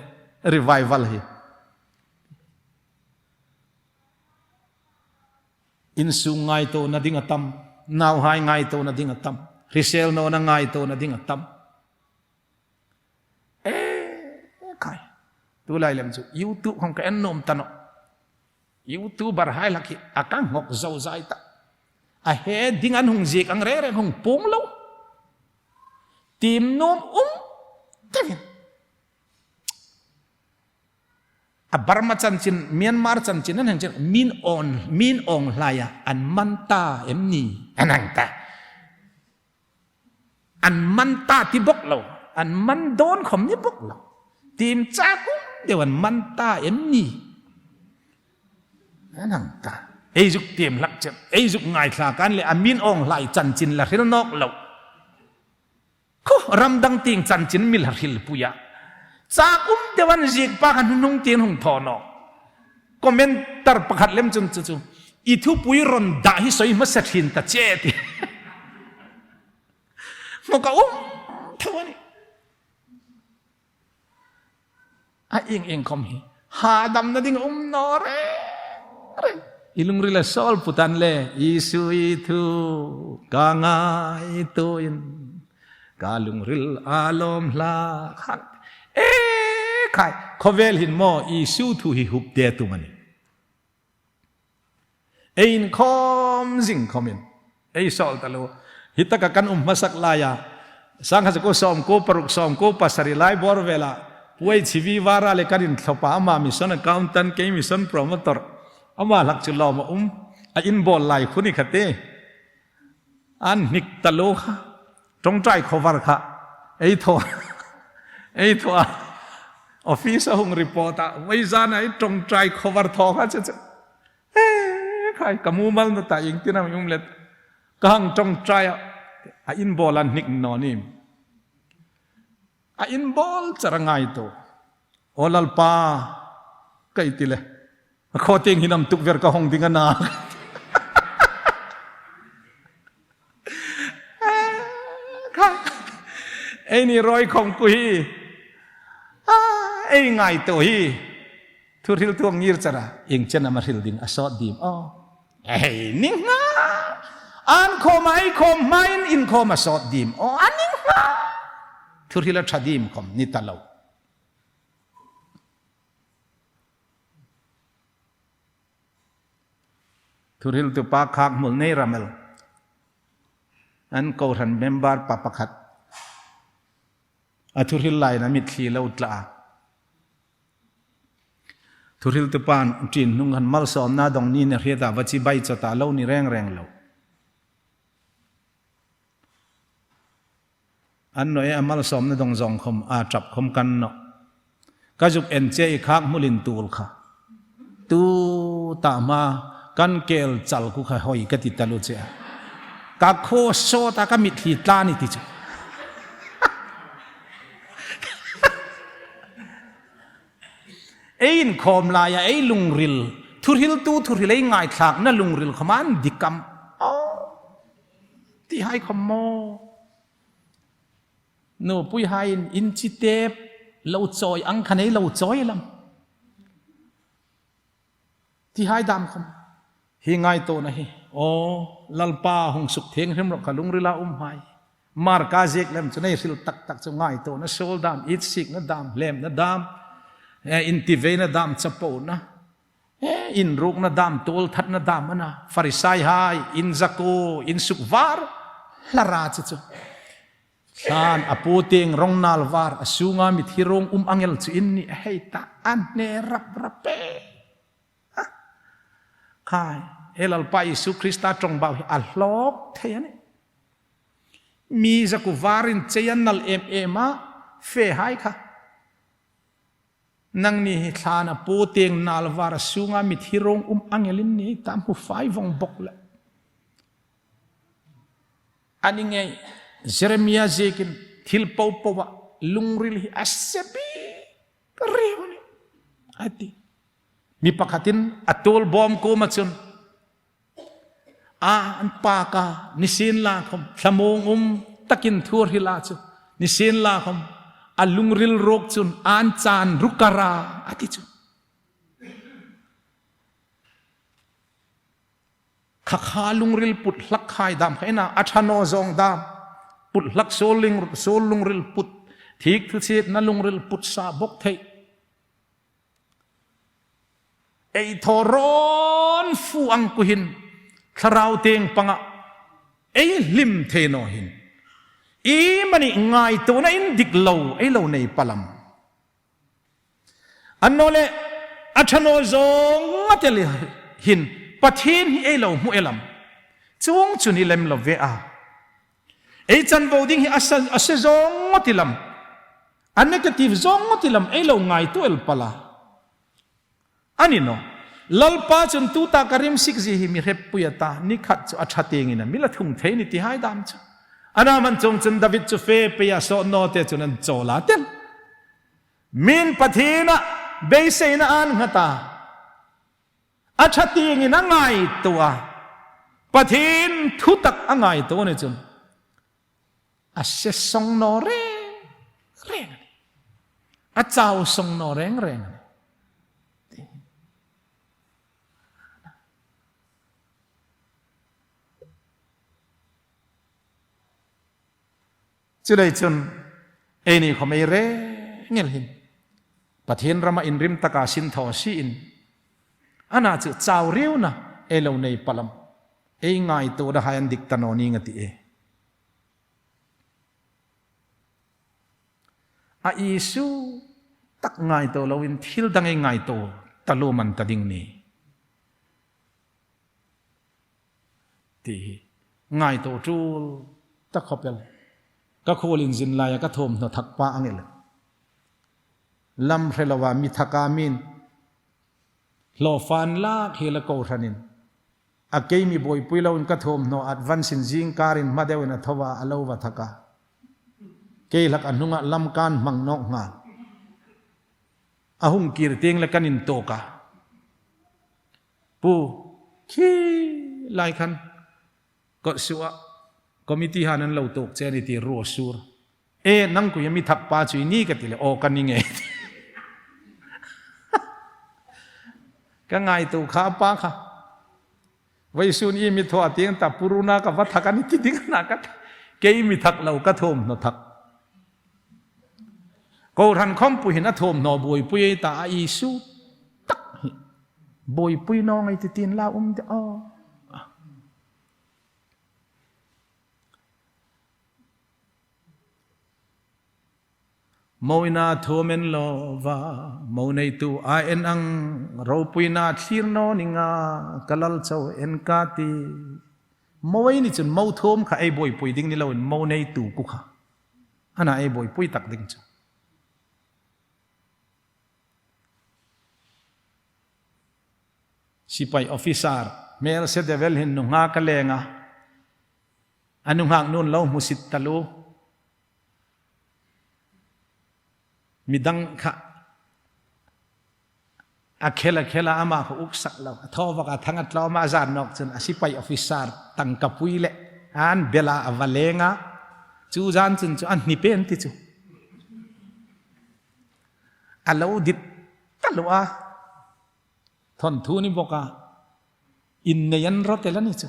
revival hi. Insung ngaituona ding a tam, nauhai ngaituona ding a tam, hrisel nawna ngaituona ding a tam. E khai. Tulai lem chu YouTube khawm ka en nuom ta nawh. YouTuber hai lak hi a ka ngawk zo zai ta. A he ding an hung ziek ang reng reng hung puong lo. Tiem nuom um takin. A Burma chanchin, Myanmar chanchin an hang chin, Min Aung, Min Aung Hlaing-a an man ta em ni? An hang ta. An man ta ti bawk lo, an man dawn khawm ni bawk lo. Tiem chak um deu an man ta em ni? An hang ta. Ei zuk tiem hlak chem, ei zuk ngaithlak an leh a Min Aung Hlaing chanchin la hril nawk lo. Khu, ram dang tieng chanchin mi la hrilpui a. Chak um deu an ziek pa khan hun hung tien hung thaw nawk. Commenter pakhat lem chun chu chu, "I thupui rawn dah hi sawi hmasa ṭhin ta che," ti. Ngawk a um tho a nih. A ieng ieng khawm hi hadamna ding um naw reng reng. I lungril a sawl put an le, Isu i thu ka ngaituoin ka lungril a lawm hlak. E khai, khawvel hin maw Isu thu hi hup de tum a nih. Ei inkhawm zing khawmin ei sawl ta lo. Hi taka kan um hmasak laia, sangkhat zakuo sawmkuo paruk, sawmkuo pasari lai bawr vela Pu H V Vara le kan inthlop a, ama mission accountant, kei mission promoter. Ama hlak chu lawm a um, a inbawl lai khu ni kha te. An hnik ta lo kha. Ṭawngṭai khawvar kha ei thaw, ei thaw a. Office a hung report a, vawizana ei ṭawngṭai khawvar thaw kha che che. E khai, ka mumal naw ta, iengtin am i um let. Ka hang ṭawngṭai a, a inbawl an hnik naw nim. A inbawl char a ngaituo. Aw Lalpa, ka ti le, a khaw tieng hin am tukver ka hawng ding a na. Eini rawi khawm ku hi. A, ei ngaituo hi. Thuhriltu a ngir char a, ieng chen am a hril ding, a sawt dim aw. Ei ni nga. An khawm a, ei khawm hmain inkhawm a sawt dim aw, a ni nga. Thuhril a ṭha dim khawm ni ta lo. Thuhriltu pa khak hmul nei ram el. An kohran member pa pakhat. A thuhril lai na mitthli lo tla a. Thuhriltu pan ṭin hnung khan malsawmna dawng ni ni hrieta va chibai chawta lo ni reng reng lo. An naw e, a malsawmna dawng zawng khawm, a ṭap khawm kan naw. Ka zuk en che i khak hmul intul kha. Tu ta hma kan kel chal khu kha hoi ka ti taluo che. Ka khaw sawt a ka mitthli tlan i ti chu. Ei inkhawm laia ei lungril, thuhriltu thuhril ei ngaithlakna lungril khawm an dik am? Aw, ti hai khawm maw. Nupuihaiin in chi tep lo chawi ang khan ei lo chawi lam. Ti hai dam khawm. Hi ngaituona hi. Aw, Lalpa hung suk thienghlim rawh ka lungrila um hai. Marka ziek lem chu nei hril tak tak chu ngaituona suol dam, itsikna dam, hlemna dam, eh, intiveina dam, chapona, eh, inrukna dam, tuolthatna dam a na. Farisai hai, in zakuo, in suk var, hla ra chu chu. Thlân a puo tieng rawng nal var, a sunga mithi ruong um angel chu in ni a hei ta, an hne rap rap e. Khai, ei Lalpa Isu Krista ṭawngbau hi a hlawk thei a nih. Mi zakuo varin chei a nal em em a, fe hai kha. Nangni hi thlân a puo tieng nal var a sunga mithi ruong um angel in ni ta, hmu fai vawng bawk le. A ni ngei, Jeremia ziekin thil popoa lungril hi a se bik riau a nih, a ti. Mi pakhatin a tuolbawm kuoma chun, a, an pâk a, nisienlakhawm, thlamuong um takin thu a hril a chu, nisienlakhawm, a lungril ruok chun, an chân ru kar a, a ti chu. Kha kha lungril put hlak hai dam kha ei na, a ṭha naw zawng dam, put hlak suol ling-, suol lungril put, thik thusietna lungril put sa bawk thei. Ei thaw rawn fu ang khu hin, thlarau tieng panga ei hlim thei naw hin, iemani ngaituona indik lo ei lo nei pal am? Annawleh, a ṭha naw zawng ngawt el hin, Pathien hi ei lo hmu el am? Chuong chu ni lem lo ve a. Ei chanvo ding hi a se, a se zawng ngawt el am? A negative zawng ngawt el am ei lo ngaituo el pal a? A ni naw. Lalpa chun tuta ka rimsikzie hi mi hreppui a ta, ni khat chu a ṭha tiengin a mi la thung thei ni ti hai dam chu. Anaman chuong chun David chu fe peia sawt naw te chun an chawl a tel. Min Pathiena beiseina an nghat a, a ṭha tiengin a ngaituo a, Pathien thutak a ngaituo ni chun, a se sawng naw reng reng a nih. A chau sawng naw reng reng a nih. Chuleiin chun, eini khawm ei reng el hin, Pathien rama inrim taka sin thaw si in, a na chu chau riauna ei lo nei pal am? Ei ngaituona hai an dik ta naw ning a tih e. A Isu tak ngaituo loin thil dang ei ngaituo taluo man ta ding ni. Ti hi ngaituo tul tak khawp el. Ka khuol inzin laia ka thuomhnaw thak pa ang el. Lam hre loa mi thaka min hlawfa an lak hiel a, kohranin. A kei mi buoipui loin ka thuomhnaw advance-in zingkarin hma deuin a tho a, a lo va thak a. Kei hlak a hnunga lam kan hmang nawk nghal. A hung kir tieng le kan intuok a. Pu, khi lai khan, kawtsuoa, committee han an lo tuok che a ni ti ruo sur. E, nang kuia mi thak pa chu i ni ka ti le, aw, ka ni ngei. Ka ngaituo kha pa kha. Vawisun i mi thaw a tieng ta, Pu Runa ka va thak a ni ti ding a na ka ta. Kei mi thak lo, ka thuomhnaw thak. Kohran khawm pu hin a thuomhnaw buoipui ei ta, a Isu tak hi buoipui naw ngei ti tin la um de aw. Mo ina thuom en lo va, mo neitu a en ang, ropuina thlir naw ning a, ka lal chau en ka ti. Mo ei ni chun mo thuom kha ei buoipui ding ni loin mo neitu khu kha. Ana ei buoipui tak ding chu. Sipai officer, hmel se deu el hin nunghak a leng a. A nunghak nun lo hmusit taluo. Midang kha a khel a khel a, ama kha uksak lo. A thaw vak a thang a tlawm a, a zan nawk chun a sipai officer tangkapui le an bel a a va leng a. Chu zan chun chu a hni pen ti chu. A lo dit taluo a. Thawnthu ni bawk a. Innei an rawt el a ni chu.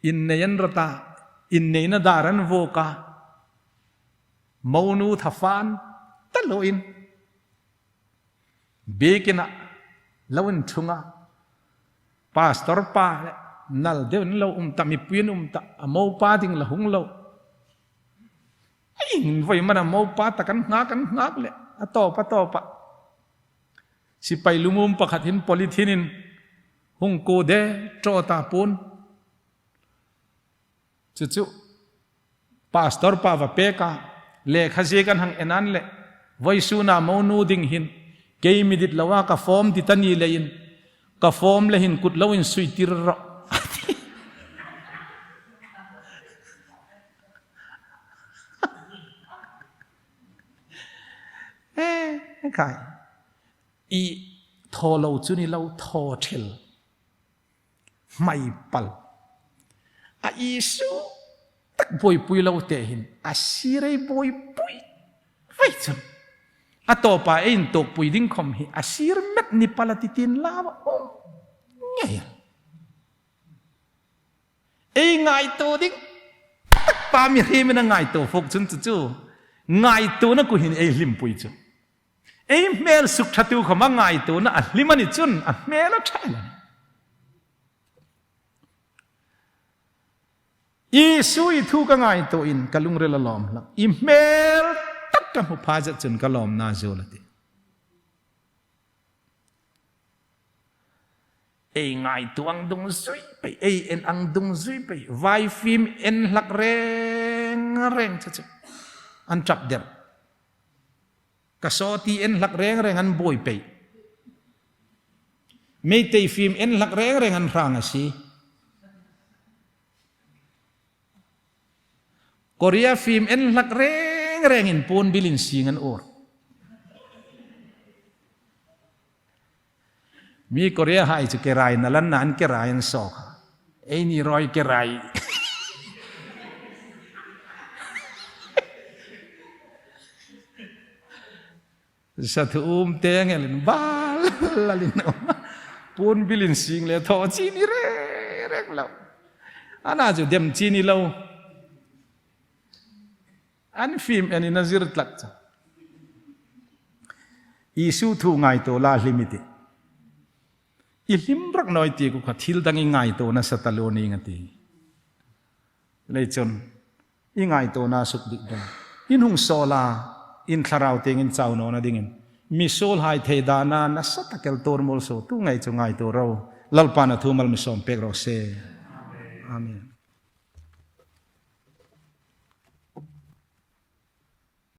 Innei an rawt a, inneina dar an vuok a. Monu thafa an taluoin. Biekin a lo inṭhung a. Pastor pa le nal deuin lo um ta, mipui an um ta, a mopa ding la hung lo. Ei, invawi man a mopa tak an nghak, an nghak le. A tawp a, tawp a. Sipai lungum pakhat hin polythene-in hung kuo de ṭawt a puon. Chu chu, pastor pa va pek a, lekha ziek an hang en an le, vawisuna monu ding hin, kei mi dit loa ka form dit a ni leiin, ka form le hin kut lo insui tir rawh. Eh, khai. I thaw lo chu ni lo, thaw thil. Hmai pal. A issue tak buoipui lo te hin, a sir ei buoipui. Vai chun. A tawpa ei intuokpui ding khom hi, a sir met ni pal a ti tin lau a um ngei. Ei ngaituo ding. Takpa mihriemin a ngaituo fuk chun chu chu. Ngaituona kuoin ei hlimpui chu. Ei hmel suk ṭhatu khom a ngaituona a hlim a ni chun a hmel a ṭha el a nih. Isu i thu ka ngaituoin ka lungril a lawm hlak. I hmel tak ka hmu pha zet chun ka lawmna zuol a tih. Ei ngaituo ang dungzui pei, ei en ang dungzui pei. Vai film en hlak reng reng chu chu. An ṭap der. Kasawti en hlak reng reng an buoi pei. Meitei film en hlak reng reng an hrang a si. Korea film en hlak reng rengin puon bil insing an uor. Mi Korea hai chu kerai na lan na an kerai an sawk. Eini rawi kerai. Sathu um teng elin bal lalin. Puon bil insing le thaw chini reng reng lo. Ana chu dem chini lo. An film enin a zir tlak chu. Isu thu ngaituo la hlim i tih. I hlim rak naw i ti kha thil dang i ngaituo nasa taluo ning a tih. Leiin chun i ngaituona suk dik ding. In hung suol a, in thlarau tieng in chau nawna dingin. Misuol hai thei dana nasa tak el tur mul su tu ngei chu ngaituo ro. Lalpan a thu mal mi sawm pek raw se. Amen.